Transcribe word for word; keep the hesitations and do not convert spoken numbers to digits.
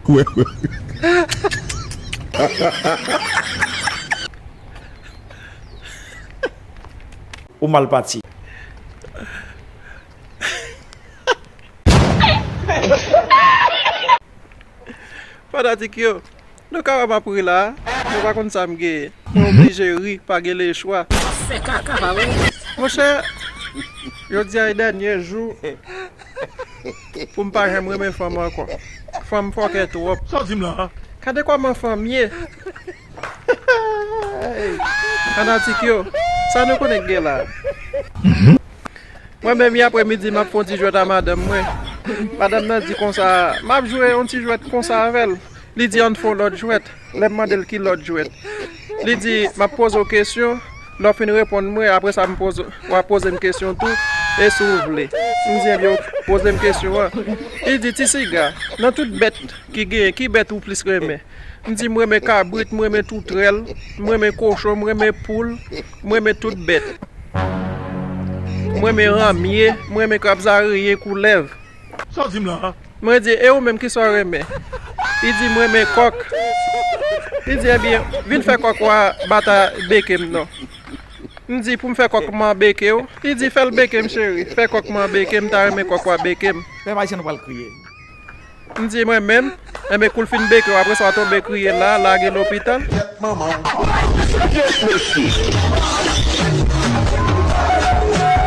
Wè, wè. Ou mal pati. Fanatik yo, nou ka wè m ap ri la, nou pa konn sa m genyen. Mwen oblije ri, pa gen lechwa. Monchè, jodi a e dènye jou pou m pa janm renmen fanm ankò. Fanm fòkè twòp. Sa w di m la? Gade kòman fanm ye. Fanatik yo, sa nou konnen k gen la? Mwen menm, yaprè midi, m ap fè yon ti jwèt a madanm mwen. Madanm nan di konsa, m ap jwe yon ti jwèt konsa avè l. Li di, ann fè yon lòt jwèt. Lè m mande l ki lòt jwèt, li di, m ap poze w kesyon, lè w fin reponn mwen, apre sa, m poze, w ap poze m kesyon tou, e si w vle. M di, ebyen, poze m kesyon an. Li di, ti siga, nan tout bèt ki genyen, ki bèt ou plis renmen? M di, m renmen kabrit, m renmen toutrèl, m renmen kochon, m renmen poul, m renmen tout bèt. M renmen ranmye, m renmen krab zareyen, koulèv. Sa w di m la? Mwen di, e ou menm, kisa w renmen? Li di, m renmen kòk. Li di, ebyen, vin fè kòk ou a bata beke m non. M di, pou m fè kòk mwen an beke w? Li di, fè l beke m, cheri. Fè kòk mwen an beke m, m ta renmen kòk ou a beke m. Pèp ayisyen, nou pral kriye. M di, mwen menm, enben, kou l fin beke w, apre sa, w a tonbe kriye la, lage lopital. Manman w. Yes, mesye.